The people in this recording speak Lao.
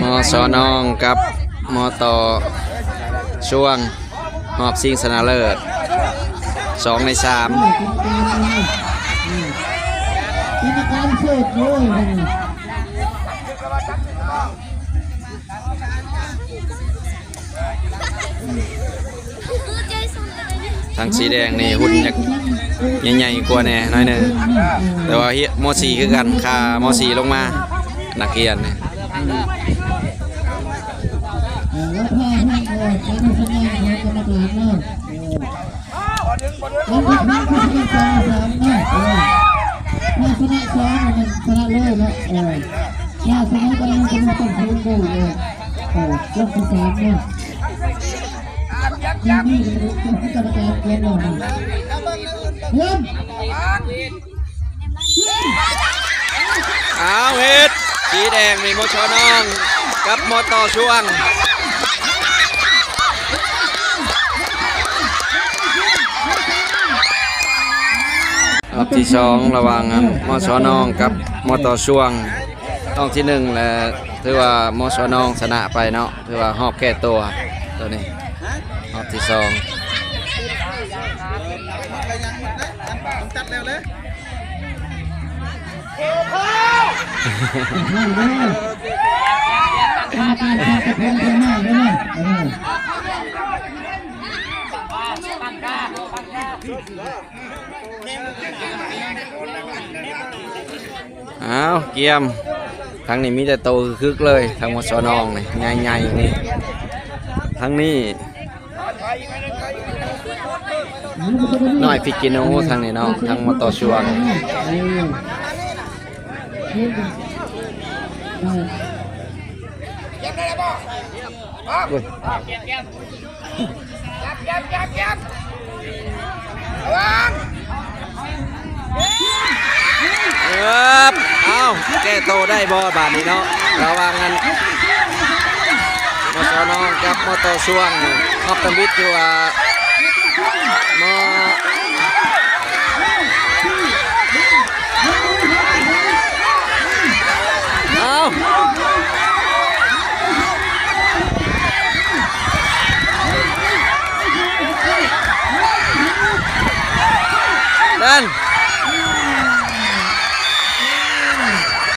ມ.ສ.ໜອງ ກັບ ມ.ຕ.ຊ່ວງ ຮອບຊິງຊະນະເລີດ ສອງໃນສາມ. ທາງສີແດງນີ້ຫຸ່ນຢາກໃຫຍ່ໆກວ່າແດ່ໜ້ອຍໜຶ່ງ ແຕ່ວ່າ ມ.ສີ່ ຄືກັນ ຄ່າ ມ.ສີ່ ລົງມາ ນັກຮຽນນີ້. ເອົາ ເຮັດ ສີແດງນີ້ ມ.ຊ.ໜອງ ກັບ ມ.ຕ.ຊ່ວງ ຮອບທີສອງ ລະຫວ່າງ ມ.ຊ.ໜອງ ກັບ ມ.ຕ.ຊ່ວງ ຮອບທີໜຶ່ງ ແລະ ຖືວ່າ ມ.ຊ.ໜອງ ຊະນະໄປເນາະ ຖືວ່າຮອບແກ້ຕົວໂຕນີ້ ຮອບທີສອງ. ອ້າວ ກຽມ ທາງນີ້ມີແຕ່ໂຕຄຶກໆເລີຍ ທາງ ມ.ຊ.ໜອງ ນີ້ ໃຫຍ່ໆນີ້ ທາງນີ້ ນ້ອຍພິກຂີ້ໜູ ທາງນີ້ເນາະ ທາງ ມ.ຕ.ຊ່ວງ. ເອີບ ເອົ້າ ແກ້ໂຕໄດ້ບໍ່ບາດນີ້ເນາະ ລະຫວ່າງອັນ ມ.ຊ.ໜອງ ກັບ ມ.ຕ.ຊ່ວງ ຮອບທຳອິດ ຖືວ່າ ມ.